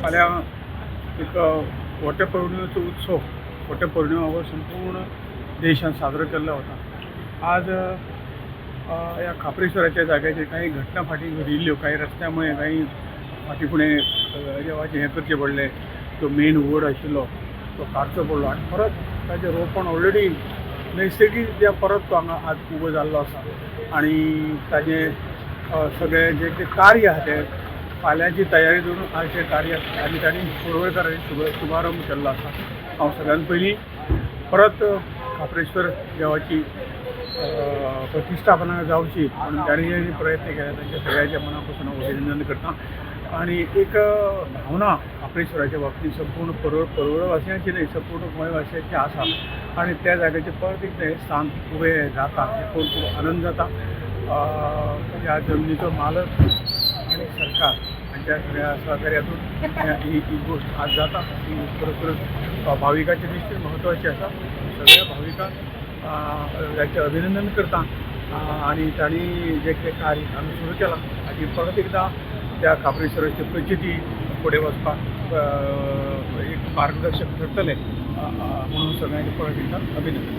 फाल्यां एक वटपौर्णिमेचो उत्सव, वटपौर्णिमा हो संपूर्ण देशांत साजरो केल्लो वता. आज ह्या खाप्रेश्वराच्या जाग्याचेर काही घटना फाटीं घडिल्ल्यो, काही रस्त्या मुळे, काही फाटीं फुडें देवाचें हें करचें पडलें. तो मेन वड आशिल्लो तो काडचो पडलो आनी परत ताचें रोपण ऑलरेडी नैसर्गीक परत तो हांगा आज उबो जाल्लो आसा. आनी ताजें सगळें जें कितें कार्य आहा तें फाल्यांची तयारी दवरून आयचें कार्य आनी तांणी पडवळकारांनी शुभारंभ केल्लो आसा. हांव सगळ्यान पयलीं परत खाप्रेश्वर देवाची प्रतिश्ठापना जावची म्हणून तांणी जे प्रयत्न केले तांच्या सगळ्यांच्या मना पासून हांव अभिनंदन करता. आनी एक भावना खाप्रेश्वराच्या बाबतींत संपूर्ण परवळवासियांची न्हय, संपूर्ण गोंयवासियांची आसा. आनी त्या जाग्याचेर परत एकदां हें स्थान उबें जाता हें पळोवन खूब आनंद जाता. ह्या जमनीचो मालक आनी सरकार हांच्या सगळ्या सहकार्यातून ही ही गोश्ट आज जाता. ही खरोखरच भाविकांच्या दृश्टीन म्हत्वाची आसा. सगळ्या भाविकांक ताचें अभिनंदन करता आनी तांणी जें कितें कार्य हांगा सुरू केलां ताची परत एकदां त्या खाप्रेश्वराची प्रचिती फुडें वचपाक एक मार्गदर्शक ठरतलें म्हणून सगळ्यांचें परत एकदां अभिनंदन.